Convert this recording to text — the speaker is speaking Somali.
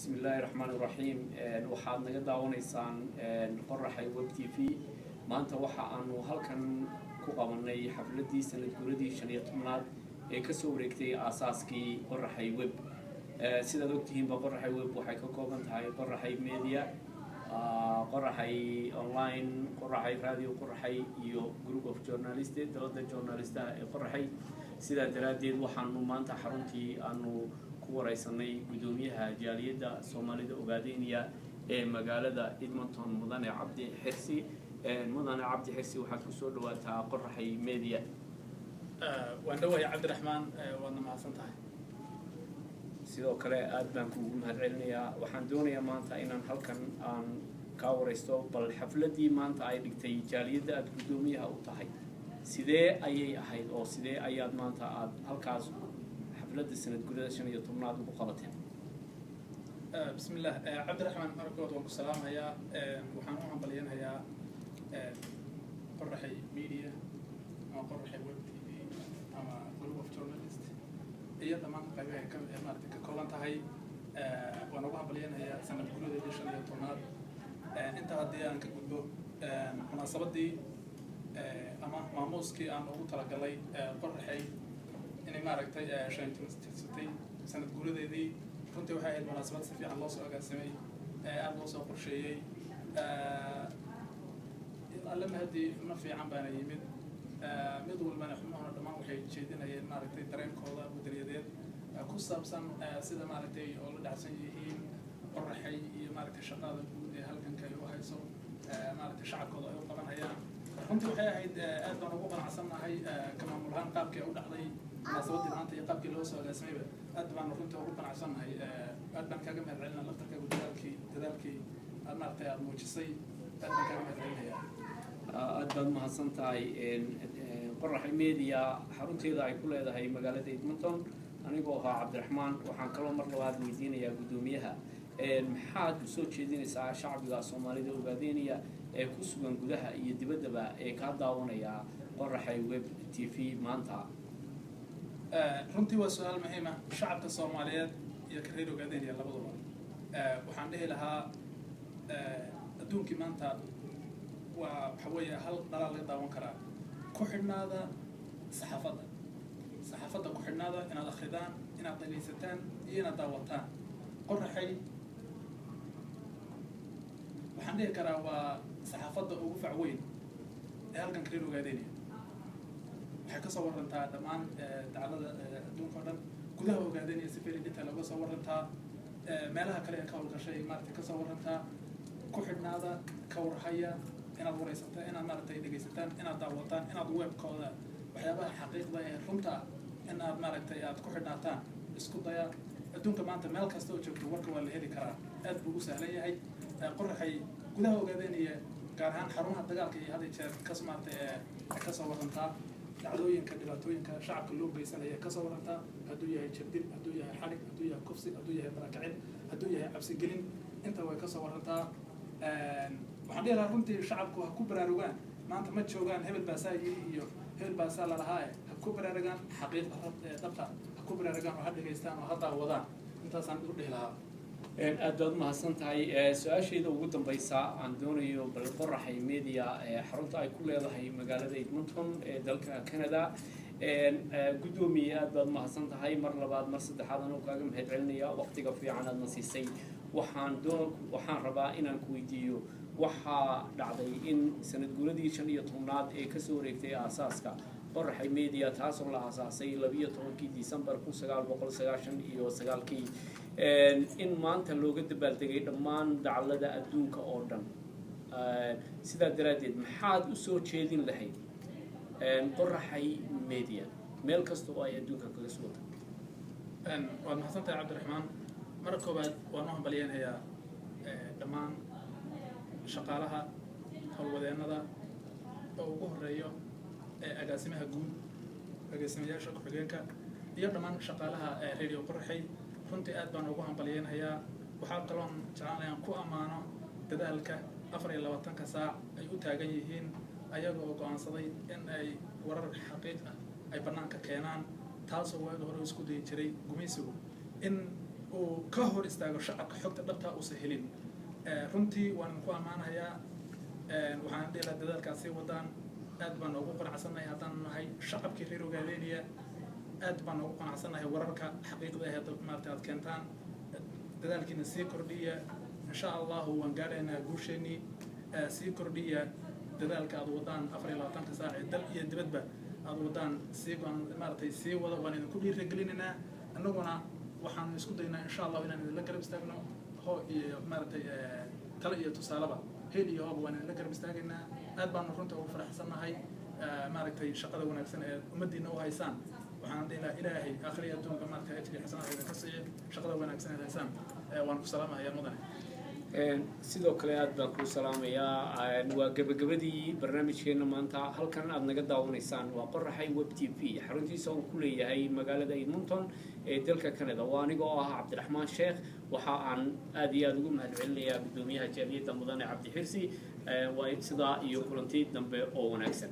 Bismi illaahi raxmaan iraxiim. Waxaad naga daawanaysaan Qoraxay Web TV. Maanta waxa aanu halkan ku qabanay xafladii sanad guuradii 15aad ee kasoo wareegtay aasaaskii Qoraxay Web. Sidaad ogtihiinba, Qoraxay Web waxay ka kooban tahay Qoraxay Media, Qoraxay Online, Qoraxay Radio, Qoraxay iyo Group of Journalist, dalada journalistaha ee Qoraxay. Sidaa daraaddeed waxaanu maanta xaruntii aanu ku wareysanay guddoomiyaha jaaliyadda Soomaalida Ogaadeyniya ee magaalada Edmonton, Mudane Cabdi Xirsi. Mudane Cabdi Xirsi, waxaad kusoo dhawaataa Qoraxay Media. Waan dhawahay, Cabdiraxmaan, waadna mahadsan tahay. Sidoo kale aad baan kuugu mahad celinayaa. Waxaan doonayaa maanta inaan halkan aan kaa wareysto bal xafladii maanta ay dhigtay jaaliyadda aada guddoomiyaha u tahay, sidee ayay ahayd oo sidee ayaad maanta aada halkaas xafladda sanad gurada 15aad ugu qabateen? Bismi illah. Cabdiraxmaan, markood waan ku salaamayaa. Waxaan u hambalyanayaa Qoraxay Media ama Qoraxay Web TV ama Group of Journalist iyo dhammaan qaybaha ka maarata ka kooban tahay. Waan ugu hambalyanayaa sanad guradeedii 15aad. Intaa haddii aan ka gudbo, munaasabadii ama maamuuskii aan ugu talagalay Qoraxay inay maaragtay shantirsatay sanad guuradeedii, runtii waxay ahayd munaasabad si fiican loo soo agaasimay, aada loo soo qorsheeyey. Alle mahadii, xubno fiican baana yimid. Mid walbana xubnuhuna dhammaan waxay jeedinayeen maaragtay dareenkooda wadaniyadeed ku saabsan sida maaragtay oo la dhacsan yihiin Qoraxay iyo maaragtay shaqada guud ee halganka ay u hayso, maaragtay shacabkooda ay u qabanayaan. Runtii waxay ahayd, aad baan ugu qanacsannahay ka maamul ahaan qaabkii u dhacday munaasabaddii maanta iyo qaabkii loo soo agaasimayba. Aad baan runtii ugu qanacsannahay. Aad baan kaaga mahad celinaa laftarkaagu dadaalkii aad maaragtay aada muujisay. Aad baan kaaga mahad celinayaa. Aad baad mahadsan tahay. Qoraxay Media xarunteeda ay ku leedahay magaalada Edmonton. Anigoo ahaa Cabdiraxmaan, waxaan kaloo mar labaad weydiinayaa guddoomiyaha, maxaad usoo jeedinaysaa shacbiga Soomaalida Ogaadeynaya ee ku sugan gudaha iyo dibaddaba ee kaa daawanaya Qoraxay Web TV maanta? Runtii waa su-aal muhiima. Shacabka Soomaaliyeed iyo ka reer Ogaadeynaya labaduba waxaan dhihi lahaa, adduunkii maanta waa waxa weeye hal dhalaal laga daawan karaa. Ku xidhnaada saxaafadda, saxaafadda ku xidhnaada, inaad akridaan, inaad dhagaysataan iyo inaad daawataan. Qoraxay waxaan dhihi karaa waa saxaafadda ugu fac weyn ee halkan ka reer Ogaadeynaya. Waxay kasoo warantaa dhammaan daclada adduunka o dhan, gudaha Ogaadeynaya si very detail uga soo warantaa, meelaha kale ee ka howlgashay maaragtay kasoo warantaa. Ku xidhnaada, ka warhaya, inaad waraysataan, inaad maaragtay dhegaysataan, inaad daawataan, inaad webkooda waxyaabaha xaqiiqda ee runta ah in aad maaragtay aad ku xidhnaataan isku daya. Adduunka maanta meel kasta oo joogto warka waa la heli karaa, aad buu u sahlan yahay. Qoraxay gudaha Ogaadeynaya, gaar ahaan xarumaha dagaalka iyo had iyo jeer kas maaragtay kasoo warantaa dhacdooyinka, dhibaatooyinka shacabka loo geysanaya kasoo warantaa, hadduu yahay jabdil, hadduu yahay xadhig, hadduu yahay kufsi, hadduu yahay barakicin, hadduu yahay cabsigelin, inta way kasoo warantaa. Waxaan dhihi lahaa runtii shacabku ha ku baraarugaan. Maanta ma joogaan hebel baasaa yiri iyo hebel baasaa lalahaae. Ha ku baraarugaan xaqiiqda dhabta, ha ku baraarugaan oo ha dhegaystaan oo ha daawadaan. Intaasaan u dhihi lahaa. Aad baad umahadsan tahay. Su-aashayda ugu dambeysa aan doonayo bal Qoraxay Media xarunta ay ku leedahay magaalada Edmonton ee dalka Canada. Guddoomiye, aad baad umahadsan tahay mar labaad, mar saddexaad anuu kaaga mahad celinaya waqtiga fiican aadna siisay. Waxaan rabaa inaan ku weydiiyo, waxaa dhacday in sanad guuradii 15aad ee kasoo wareegtay aasaaska Qoraxay Media, taasoo la aasaasay 12kii December 1999kii, in maanta looga dabaaldegay dhammaan dacallada adduunka oo dhan. Sidaa daraaddeed maxaad usoo jeedin lahayd Qoraxay Media meel kasta oo ay adduunka kaga sugantay? Waad mahadsantahay, Cabdiraxmaan. Marka koowaad waan u hambalyeynayaa dhammaan shaqaalaha, howlwadeennada oo ugu horeeyo agaasimaha guud, agaasimayaasha ku-xigeenka iyo dhammaan shaqaalaha Radio Qoraxay. Runtii aad baan ugu hambalyeynayaa. Waxaa kaloon jeclaan aan ku ammaano dadaalka 24-ka saac ay u taagan yihiin, ayaga oo go-aansaday in ay warar xaqiiq ah ay bannaanka keenaan, taasoo waaga hore isku dayi jiray gumaysigu in Uu ka hor istaago shacabka xogta dhabta uusan helin. Runtii waan ku ammaanayaa, waxaan dhihi lahaa dadaalkaas sii wadaan. Aad baan ugu qanacsannahay haddaan nahay shacabkii reer Ogaadeynaya, aad baan ugu qanacsannahay wararka xaqiiqda ah ee maarata aad keentaan. Dadaalkiina sii kordhiya, insha Allahu waan gaadhaynaa guusheenii. Sii kordhiya dadaalka aad wadaan 24-ka saac ee dal iyo dibadba aad wadaan, sii maaratay sii wada, waan idinku dhiirigelinaynaa. Annaguna waxaanu isku daynaa insha Allahu inaan idinla garab istaagno, ho iyo maaratay talo iyo tusaaleba, heel iyo hooba waan idinla garab istaagaynaa. Aad baanu runta ugu faraxsannahay maaragtay shaqada wanaagsan ee ummaddiina u haysaan. Waxaan dhihi lahaa Ilaahay aakhiriya adduunka maaragtay ajri xasanaad idinka siiyo shaqada wanaagsan eed haysaan. Waan ku salaamahayaa, mudane. Sidoo kale aad baan kuu salaamayaa. Waa gebagabadii barnaamijkeena maanta. Halkan aad naga daawanaysaan waa Qoraxay Web TV, xaruntiisa uu ku leeyahay magaalada Edmonton ee dalka Canada. Waa aniga oo ah Cabdiraxmaan Sheekh. Waxa aan aad iyo aada ugu mahadcelinayaa guddoomiyaha jaaliyadda, mudane Cabdi Xirsi. Waa sidaa iyo kulanti dambe oo wanaagsan.